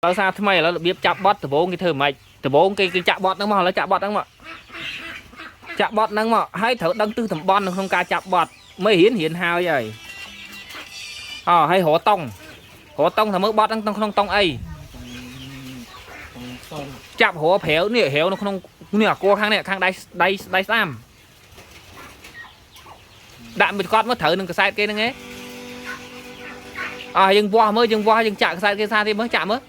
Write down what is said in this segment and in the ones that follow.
ឥឡូវសារថ្មីឥឡូវរបៀបចាប់បត់ដំបូងគេធ្វើម៉េចដំបូងគេគេចាក់បត់ហ្នឹងមកឥឡូវចាក់បត់ហ្នឹងមកចាក់បត់ហ្នឹងមកហើយត្រូវដឹងទិសតំបន់នៅក្នុងការចាប់បត់មេរៀនរៀនហើយហើយអហើយរកតុងរកតុងថាមើលបត់ហ្នឹងក្នុងតុងអី តុងសុន ចាប់រកព្រាវនេះព្រាវនៅក្នុងនេះអាគួរខាងនេះខាងដៃដៃដៃស្ដាំដាក់មួយកត់មកត្រូវនឹងកសែតគេហ្នឹងឯងអស់យើងវាស់មើលយើងវាស់យើងចាក់កសែតគេសារទៀតមើលចាក់មើល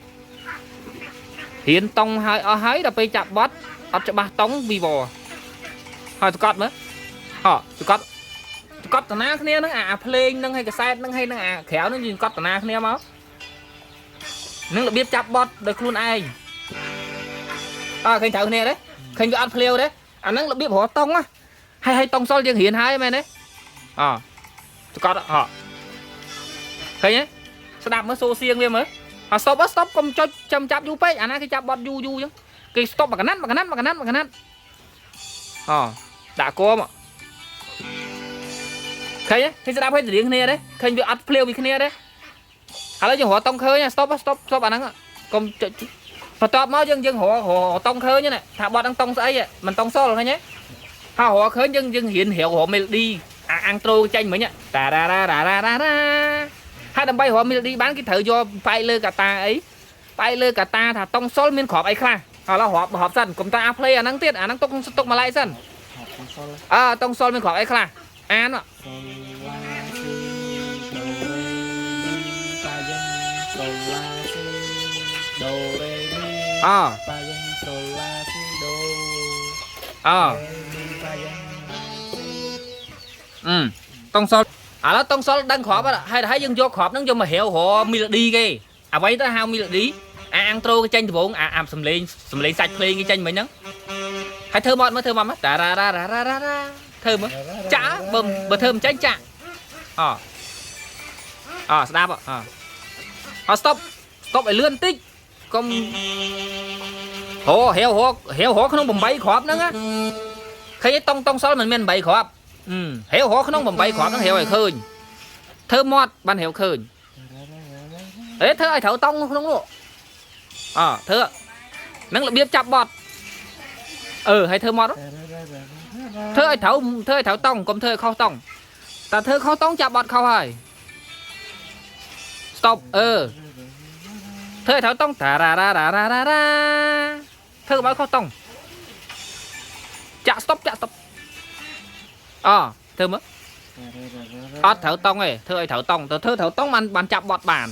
រៀនតុងហើយអស់ហើយដល់ពេលចាប់បត់អត់ច្បាស់តុងវីវហើយសកត់មើលហោសកត់សកត់តាណាគ្នាហ្នឹងអាភ្លេងហ្នឹងហើយកសែតហ្នឹងហើយហ្នឹងអាក្រៅហ្នឹងយើងកត់តាណាគ្នាមកនឹងរបៀបចាប់បត់ដោយខ្លួនឯង អើឃើញត្រូវគ្នាទេឃើញវាអត់ភ្លាវទេអាហ្នឹងរបៀបរកតុងណាហើយហើយតុងសុលយើងរៀនហើយមែនទេអសកត់អឃើញទេស្ដាប់មើលសូសៀងវាមើលអស្តុបស្តុបកុំចុចចាំចាប់យូរពេកអាណាគេចាប់បត់យូរយូរអញ្ចឹងគេស្តុបមួយកណាត់មួយកណាត់មួយកណាត់មួយកណាត់អដាក់គោមកឃើញទេឃើញស្ដាប់ឃើញរៀងគ្នាទេឃើញវាអត់ភ្លាវពីគ្នាទេឥឡូវយើងរកតុងឃើញស្តុបស្តុបស្តុបអាហ្នឹងកុំចុច បន្ទាប់មកយើងយើងរករកតុងឃើញណាថាបត់ហ្នឹងតុងស្អីមិនតុងសុលឃើញទេហើយរកឃើញយើងយើងរៀនរាវរក melody អាអាំងត្រូចេញមិញតារ៉ារ៉ារ៉ារ៉ារ៉ារ៉ាហើយដើម្បីរក melody បានគេត្រូវយកបែកលើកតាអីបែកលើកតាថាតុងសុលមានក្របអីខ្លះឥឡូវរាប់រាប់សិនកុំតាអា play អាហ្នឹងទៀតអាហ្នឹងទុកទុកមួយឡែកសិន ហត់តុងសុល អើតុងសុលមានក្របអីខ្លះអាន សូឡាស៊ីដូរេមីហ្វាយ៉ាងសូឡាស៊ីដូរេមី អ ហ្វាយ៉ាងសូឡាស៊ីដូ អ រេមីហ្វាយ៉ាងស៊ី អឺតុងសុលឥឡូវតុងសុលដឹងក្របហើយហើយយើងយកក្របហ្នឹងយកមករាវរក melody គេអ្វីទៅហៅ melody អាអាំងត្រូគេចេញដំបងអាអាសំលេងសំលេងសាច់ភ្លេងគេចេញមិញហ្នឹងហើយធ្វើមកមើលធ្វើមកមើលតារ៉ារ៉ារ៉ារ៉ារ៉ារ៉ាធ្វើមើលចាក់បើបើធ្វើមិនចេញចាក់អអស្ដាប់អអ stop stop ឲ្យលឿនតិចកុំហោរាវរករាវរកក្នុង8គ្រាប់ហ្នឹងណាឃើញទេតុងតុងសល់មិនមាន8គ្រាប់អឺរាវរកក្នុង8គ្រាប់ហ្នឹងរាវឲ្យឃើញធ្វើមាត់បានរាវឃើញ អេធ្វើឲ្យត្រូវតង់ក្នុងនោះអធ្វើហ្នឹងរបៀបចាប់បត់អឺឲ្យធ្វើមកធ្វើឲ្យត្រូវធ្វើឲ្យត្រូវតង់កុំធ្វើឲ្យខុសតង់តែធ្វើខុសតង់ចាប់បត់ខុសហើយ stop អឺធ្វើឲ្យត្រូវតង់តារ៉ារ៉ារ៉ារ៉ារ៉ារ៉ាធ្វើកុំឲ្យខុសតង់ចាក់ stop ចាក់ stop អធ្វើមើលអត់ត្រូវតង់ទេធ្វើឲ្យត្រូវតង់ទៅធ្វើត្រូវតង់បានបានចាប់បត់បាន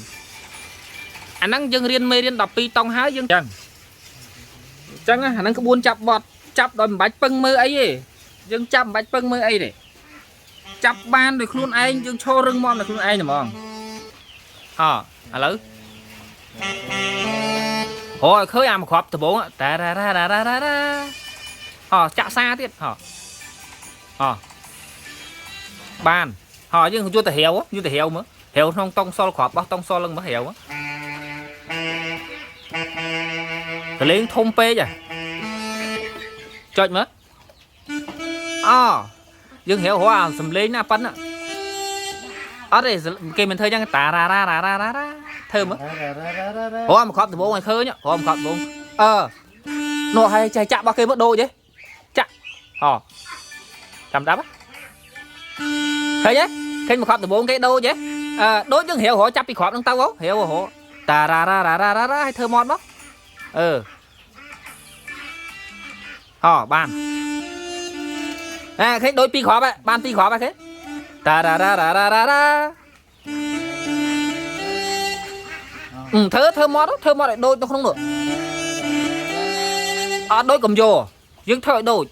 អាហ្នឹងយើងរៀនមេរៀន12តង់ហើយយើងចឹងចឹងអាហ្នឹងក្បួនចាប់បត់ចាប់ដោយមិនបាច់ពឹងមើលអីទេយើងចាប់មិនបាច់ពឹងមើលអីទេចាប់បានដោយខ្លួនឯងយើងឈររឹងមាំដោយខ្លួនឯងហ្មងហ៎ឥឡូវហ៎ឲ្យឃើញអាមួយគ្រាប់ដំបងតារ៉ារ៉ារ៉ារ៉ារ៉ារ៉ាហ៎ចាក់សាទៀតហ៎ហ៎បានហ៎យើងយកទៅរាវយកទៅរាវមើលរាវក្នុងតុងសុលគ្រាប់បោះតុងសុលនឹងមើលរាវ កលេងធំពេកហ៎ចុចមើលអយើងរាវរាល់អាសំលេងណាប៉ិនណាអត់ទេគេមិនធ្វើចឹងតារ៉ារ៉ារ៉ារ៉ារ៉ារ៉ាធ្វើមើលរាល់មកខប់ដំបងឲ្យឃើញរាល់មកខប់ដំបងអឺនោះឲ្យចេះចាក់របស់គេមើលដូចទេចាក់ហ៎ចាំដាប់ឃើញទេឃើញមកខប់ដំបងគេដូចទេអឺដូចយើងរាវរាល់ចាប់ពីគ្រាប់ហ្នឹងទៅរាវរាល់តារ៉ារ៉ារ៉ារ៉ារ៉ាឲ្យធ្វើមាត់មកអឺ ហ៎បានអាឃើញដូចពីរគ្រាប់ហ៎បានពីរគ្រាប់ហ៎គេតារ៉ារ៉ារ៉ារ៉ារ៉ារ៉ាអឺធ្វើធ្វើមាត់ធ្វើមាត់ឲ្យដូចនៅក្នុងនោះអត់ដូចកុំយកយើងធ្វើឲ្យដូច